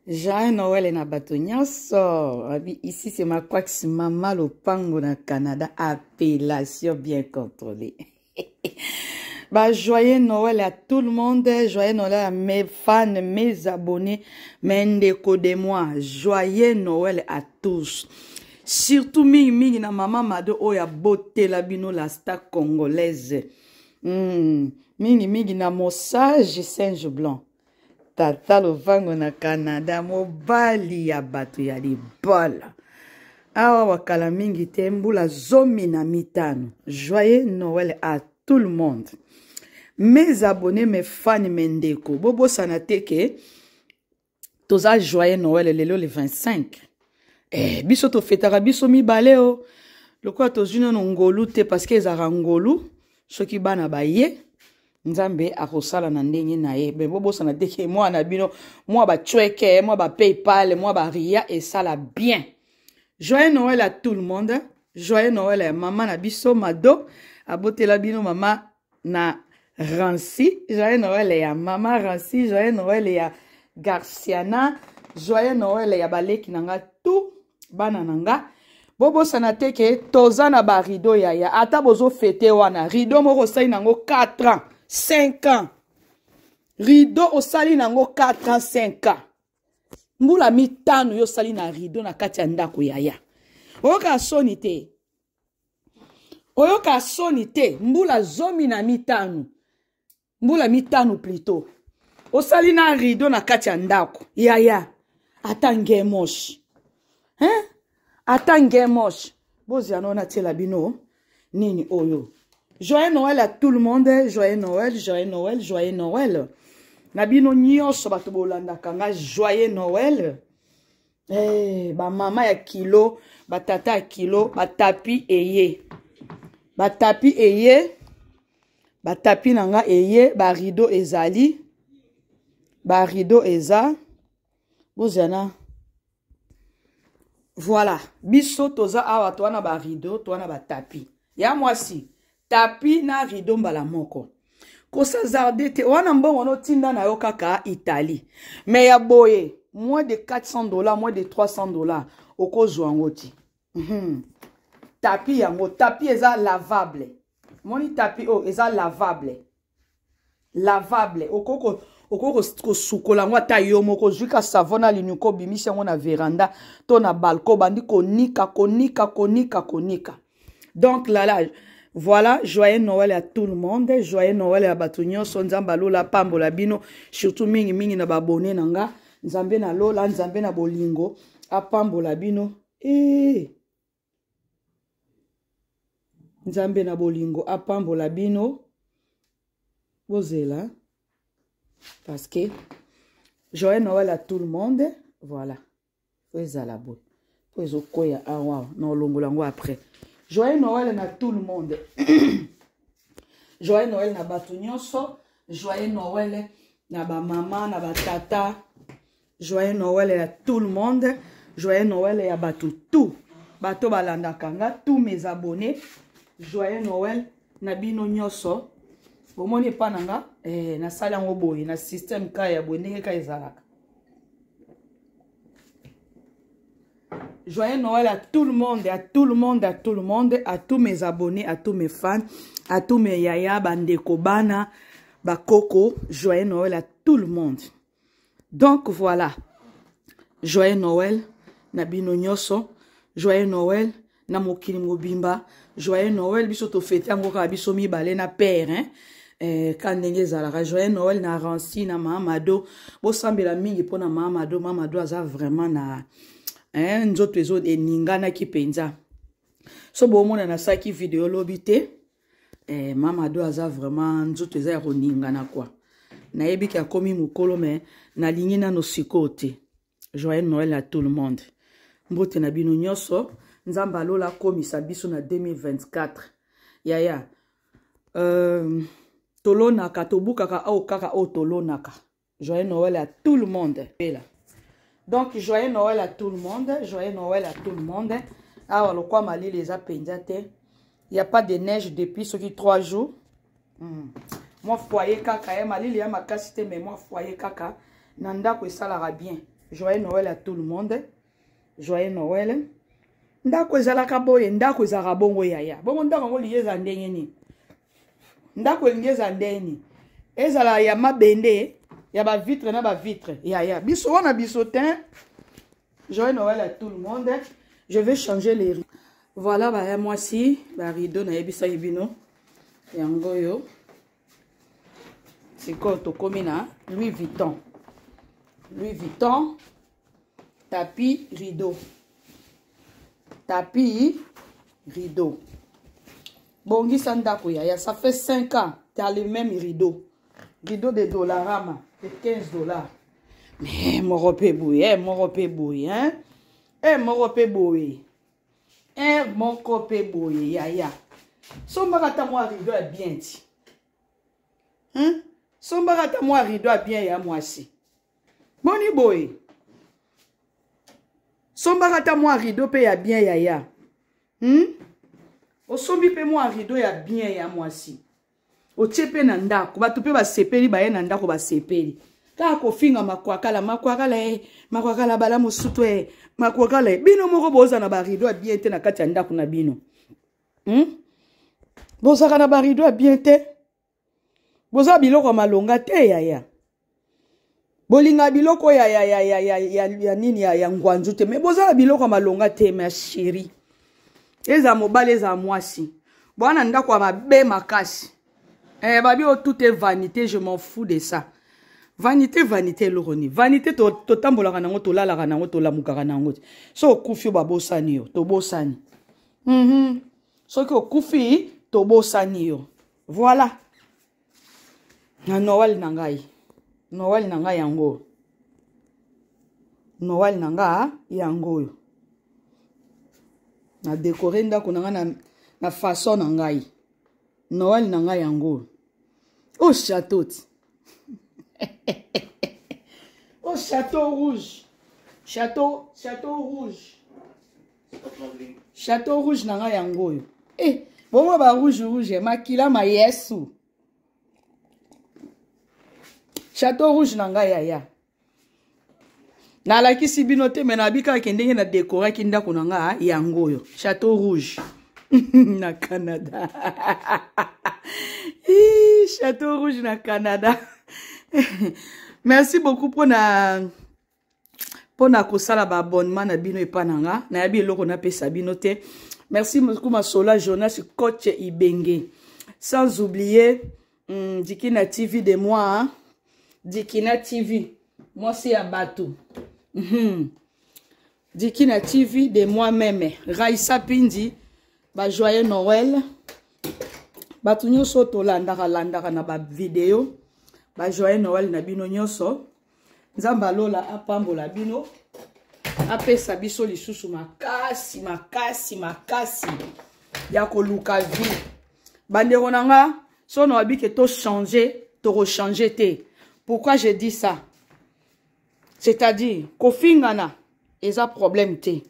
Joyeux Noël na bato nyonso. Abi ici c'est ma quax mama lopango na Canada appellation bien contrôlée. Bah, joyeux Noël à tout le monde, joyeux Noël à mes fans, mes abonnés, mes ndeko de moi. Joyeux Noël à tous. Surtout mingi mingi na mama Mado oyo abotela bino la star congolaise. Mingi mingi na mosage singe blanc. Tata lovango na Canada, mobali ya bato ya libala. Awa wakala mingi te mbula 15. Joyeux Noël à tout le monde. Mes abonnés, mes fans, mes ndeko. Bobosana te ke toza joyeux Noël lelo le 25. Eh, biso tofetaka biso mibale o. Lokola tozwi nano ngolu te parce que ezalaka ngolu soki bana baye Nzambe akosala na ndenge na ye. Ben bobosana te ke mwana bino mwa ba chweke, mwa ba PayPal, mwa ba Ria esala bien. Joyeux Noël à tout le monde. Joyeux Noël à maman na biso Mado abotela bino mama na Rancy. Joyeux Noël ya mama Rancy, joyeux Noël ya Garciana, joyeux Noël ya baleki na nga tout bana na nga. Bobosana te ke toza na ba rideau yaya, ata bozo fete wana rideau moko osali nango 4 ans, 5 ans. Rideau osali nango 4 ans, 5 ans. Mbula mitano yo osali na rideau na kati ya ndako yaya. Oyoka soni te. Oyoka soni te, mbula 15. Mbula mitano plutôt. Osali na rideau na kati ya ndako yaya, ata ngemosh. Hein? Ata ngemosh. Bozia no na tiela bino nini oyo. Joyeux Noël à tout le monde, joyeux Noël, joyeux Noël, joyeux Noël. Na bino nyonso bato bolandaka nga, joyeux Noël. Eh, ba mama ya kilo, ba tata ya kilo, ba tapi eye. Ba tapi eye. Ba tapi na nga eye, ba rideau ezali. Ba rideau eza. Bozana. Voilà, biso toza awa toa na ba rideau, toa na ba tapi. Ya mwasi, tapi na rideau mbala moko. Kosazarde te, wana mbongo no tinda na yo kaka Italie. Mais ya boye, moins de 400 $, moins de 300 $, okozwa yango ti. Tapi yango, tapi eza lavable. Moni tapi oyo eza lavable. Lavable, okoko okoki kosukola yango ata yo moko, ozwi ka savon na linuka, obimisi yango na veranda to na balcon, obandi konika, konika, konika, konika. Donc là, là, voilà, joyeux Noël à tout le monde, joyeux Noël à bato nyonso, Nzambe alola pambola bino, surtout mingi mingi na ba abonné na nga, Nzambe na lola, Nzambe na bolingo, apambola bino. Eh. Nzambe na bolingo apambola bino. Bozela parce que joyeux Noël à tout le monde. Voilà. Po ezala boye. Po ezokwea awa na olongola yango après. Joyeux Noël na tout le monde. Joyeux Noël na bato nyonso. Joyeux Noël na ba mama, na ba tata. Joyeux Noël à tout le monde. Joyeux Noël ya bato tout. Bato balandaka nga, tous mes abonnés. Joyeux Noël na bino nyonso. Bomoni epa na nga, nasali yango boye na système ka ya boye ndenge ka ezalaka. Joyeux Noël à tout le monde, à tout le monde, à tout le monde, à tous mes abonnés, à tous mes fans, à tous mes yaya, bandeko bana, bakoko. Joyeux Noël à tout le monde. Donc voilà. Joyeux Noël na bino nyonso. Joyeux Noël na mokili mobimba. Joyeux Noël biso to fêter yango kaka biso mibale na père, hein. Ka ndenge ezalaka. Joyeux Noël na Rancy na Mamado. Bosambela mingi mpona Mamado. Mamado aza vraiment na, hein, nzoto ezo eninganaki mpenza. So bomona nasalaki video lobi te. Mamado aza vraiment nzoto eza ya koningana quoi. Nayebi ke akomi mokolo mais nalingi nano sikoyo te. Joyeux Noël à tout le monde. Mbote na bino nyonso. Nzambe alola akomisa biso na 2024. Yaya, tolonaka, tobukaka oyo kaka oyo tolonaka. Joyeux Noël à tout le monde. Donc joyeux Noël à tout le monde, joyeux Noël à tout le monde. Awa lokwa malili eza penza te. Il y a pas de neige depuis soki 3 jours. Moi foyer kaka, malili ya makasi te mais moi foyer kaka na ndako esalaka bien. Joyeux Noël à tout le monde. Joyeux Noël. Ndako ezalaka boye, ndako ezalaka bongo yaya. Bongo ndako yango lingi ezala ndenge nini? Ndako elingi ezala ndenge nini? Ezala ya mabende, ya ba vitre na ba vitre. Yaya, biso wana biso te. Joyeux Noël à tout le monde. Je vais changer les rideaux. Voilà ba ya mwasi, ba rideaux na yebisaki bino. Yango yo. Sikoyo tokomi na Louis Vuitton. Louis Vuitton tapis rideau. Tapis rideau. Bongisa ndako yaya, ça fait 5 ans, t'as le même rideau. Rideau de Dollarama, de 15 dollars. Mais moko pe boye, eh, moko pe boye, hein? Eh, moko pe boye. Eh, moko pe boye, yaya. Sombaka ata mwa rideau ya bien ti. Hein? Sombaka ata mwa rideau ya bien ya mwasi. Boni boye. Sombaka ata mwa rideau pe ya bien yaya. Osombi pe mwa rideau ya bien ya mwasi. Otie pe na ndako, bato pe basepeli, baye na ndako basepeli. Kaka kofinga makwakala, makwakala e, makwakala bala mosutu e, makwakala e. Bino moko boza na ba rideau ya bien te na kati ya ndako na bino. Bozaka na ba rideau ya bien te. Boza biloko ya malonga te yaya. Bolinga biloko ya ya ya ya ya ya ya nini ya ya ngwanzu te, mais boza na biloko ya malonga te ma chérie. Eza mobali eza mwasi. Bwana ndako ya mabe makasi. Eh babi o tout est vanité, je m'en fous de ça. Vanité, vanité eloko nini? Vanité to totambolaka nango, tolalaka nango, tolamukaka nango. So okufi babosani yo, tobosani. Soki okufi tobosani yo. Voilà. Na Noël na ngai. Noël na ngai yango. Noël na nga yango oyo. Na décorer ndako na nga na façon na ngai. Noël na ngai yango. Au château. Au château rouge. Château, château rouge. Château rouge na ngai yango oyo. Eh, bongo ba rouge rouge makila ma Yesu. Château rouge na ngai yaya. Nalakisi bino te me nabikaka ke ndenge na dekoraki ndako na nga yango oyo. Château rouge na Canada. Château rouge na Canada. Merci beaucoup pona pona kosala ba abonnement na bino epa na nga. Nayebi eloko napesa bino te. Merci beaucoup Masola Jonas coach Ibenge. Sans oublier Dikina TV de moi, hein? Dikina TV, moi c'est Abatou. Dikina TV de moi-même. Raissa Pindi, ba joyeux Noël. Batu nyonso tolandaka landaka na ba vidéo. Ba joyeux Noël na bino nyonso. Nzambe alola apambola bino. Apesa biso lisusu makasi makasi makasi ya koluka vie. Bandeko na nga, sono abike to changer, to rechanger te. Pourquoi je dis ça? C'est-à-dire kofingana eza problème te.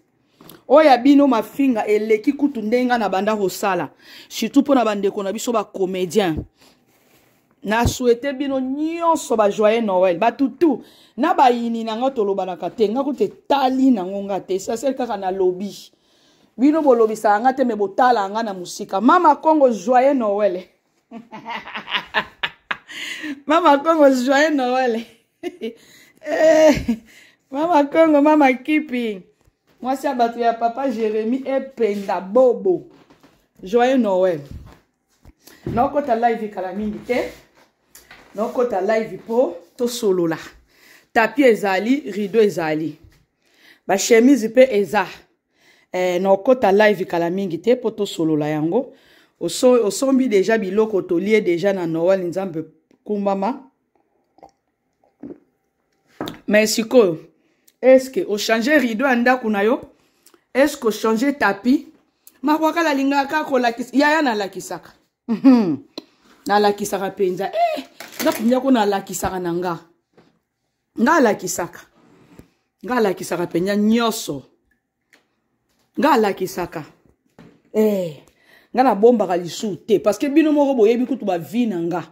Oya bino mafinga eleki kutu ndenga na banda kosala. Surtout pona bandeko na biso ba comédien. Na souhaité bino nyonso ba joyeux Noël. Ba tutu na ba yini na nga tolobanaka te. Nga kutu etali na ngonga te. Ça c'est kaka na lobby. Bino bolobisa nga te me botala nga na musika. Mama Congo joyeux Noël. Mama Congo joyeux Noël. Eh, Mama Congo mama Kipi. Mwasi ya bato ya papa Jérémie Ependa Bobo. Joyeux Noël. Nakota live kala mingi te. Nakota live po tosolola. Tapis ezali, rideau ezali. Ba chemise pe eza. Eh, nakota live kala mingi te po tosolola yango. Osombi déjà biloko tolie déjà na Noël Nzambe kumbama. Mais sikoyo, est-ce que o changer rideau ya ndako na yo? Est-ce que o changer tapis? Makwakala lingaka kolakisa yaya nalakisaka. Nalakisaka penza. Eh, nga penza ko nalakisaka na nga. Nga alakisaka. Nga alakisaka penza nyonso. Nga alakisaka. Eh, nga nabombaka lisusu te parce que bino moko boyebi kutu ba vie na nga.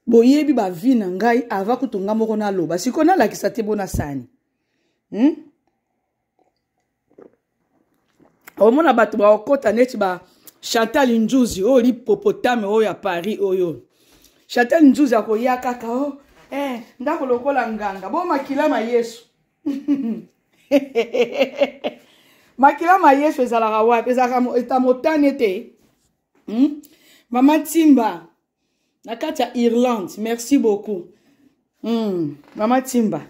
Boyebi ba vie na ngai avant kutu nga moko naloba. Sikoyo nalakisa te bona sani. Omona bato bakokɔta neti ba Chantal Nzuzi oyo lipopotame oyo ya Paris oyo. Chantal Nzuzi akoya kaka o oh, eh, ndako lokola nganga bo makila ma Yesu. Makila ma Yesu ezalaka wapi? Ezalaka eta motane te. Mama Timba na kati ya Irlande, merci beaucoup. Mama Timba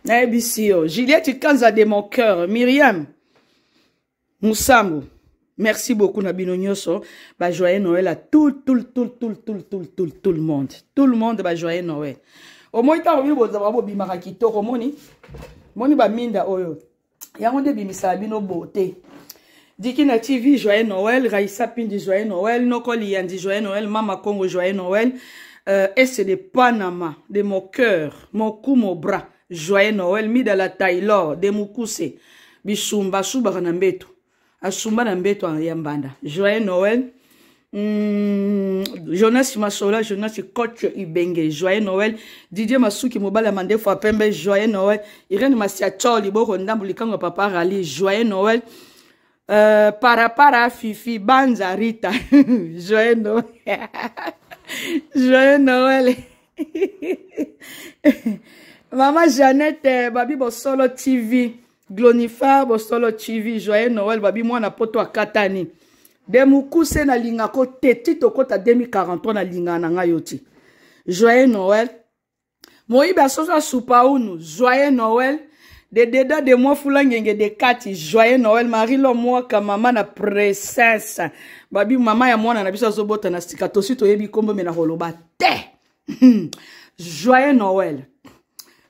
nayebisi yo. Juliette Kanza de mon cœur, Myriam Musambu, merci beaucoup na bino nyonso. Ba joyeux Noël à tout tout tout tout tout tout tout tout le monde, tout le monde, ba joyeux Noël. Omoi ntango bino bozala bobimaka kitoko, omoni moni baminda oyo yango nde ebimisaka bino beauté. Dikina TV, joyeux Noël. Raïssa Pindi, joyeux Noël. Noko Liandi, joyeux Noël. Mama Congo, joyeux Noël. Et c'est de Panama, de mon cœur, mon cou, mon bras, joyeux Noël. Mida la Taylor, de Mukuse, Bisumba, Suba na mbeto, Asumba na mbeto ya mbanda, joyeux Noël. Jonas Masola, Jonas Coach Ibenge, joyeux Noël. Didier Masuki, Mobala Mandefo Pembe, joyeux Noël. Irène Masiacho, Liboko Ndambu Likango Papa Rali, joyeux Noël. Para Para Fifi Banza Rita, joyeux Noël. Joyeux Noël. Maman Jeannette, Babi Bosolo TV, Glonifa Bosolo TV, joyeux Noël. Babi mwana poto akatani. De mukuse na lingako te ti tokota 2043 na lingana na ngai yo ti. Joyeux Noël. Moyibi asoso asupa unu, joyeux Noël. De deda de moi fula ngenge de kati, joyeux Noël. Marie lo mwaka mama na presence. Babi mama ya mwana na biso azobota na sika tosi toyebi kombo me na koloba te. Joyeux Noël.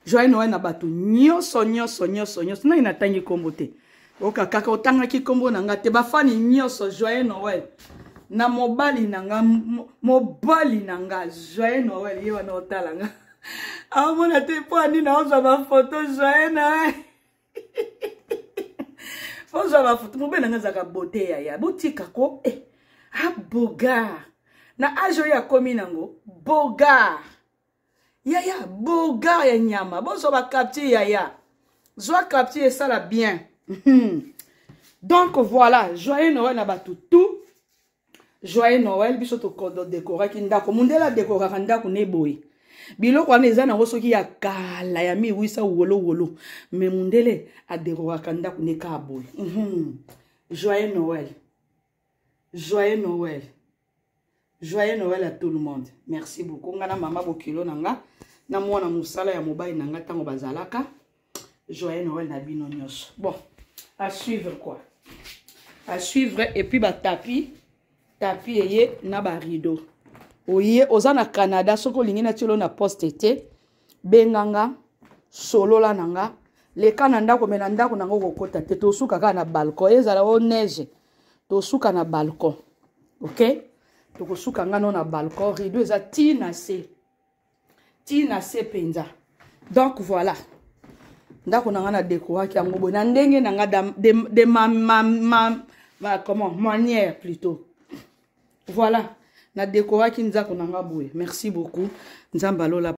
Joyeux Noël na bato nyonso nyonso nyonso nyonso. Nani natangi kombo te? Oka kaka otangaki kombo na nga te. Bafani nyonso joyeux Noël. Na mobali na nga, mobali na nga, joyeux Noël. Ye wana otala nga. Amona te po ani na ozwa ba photo joyeux Noël. Ozwa ba photo mobali na nga ezalaka beauté ya ya. Botika ko eh ah bogar. Na âge oyo akomi nango bogar. Yaya bogar ya nyama. Bozwa ba capture yaya. Zwa capture esala bien. Donc voilà, joyeux Noël na bato tout. Joyeux Noël, biso to décoraki ndako. Mundela décoraka ndako ne boye. Biloko wana eza nango soki ya kala ya miwisa wolo wolo. Mais mundele a décoraka ndako ne ka boye. Joyeux Noël. Joyeux Noël. Joyeux Noël à tout le monde. Merci beaucoup. Ngana mama bokilo nanga na mwana musala ya mobali nanga tango bazalaka. Joyeux Noël na bino nyonso. Bon, à suivre quoi. À suivre et puis ba tapis, tapis eye na ba rideau. Oye oza na Canada soko lingi na tielo na poste te, benganga solola nanga leka na ndako me na ndako nango kokota te, tosuka kaka na balcon, ezala o neige, tosuka na balcon. OK? Tokosuka ngano na balcon, rideau eza ti na se. Ti na se penza. Donc voilà. Ndako nanga na décoraki yango boye na ndenge nanga de ma, ma, ma, ma, comment, manière plutôt. Voilà, na décoraki nzako nanga boye. Merci beaucoup. Nzamba lola.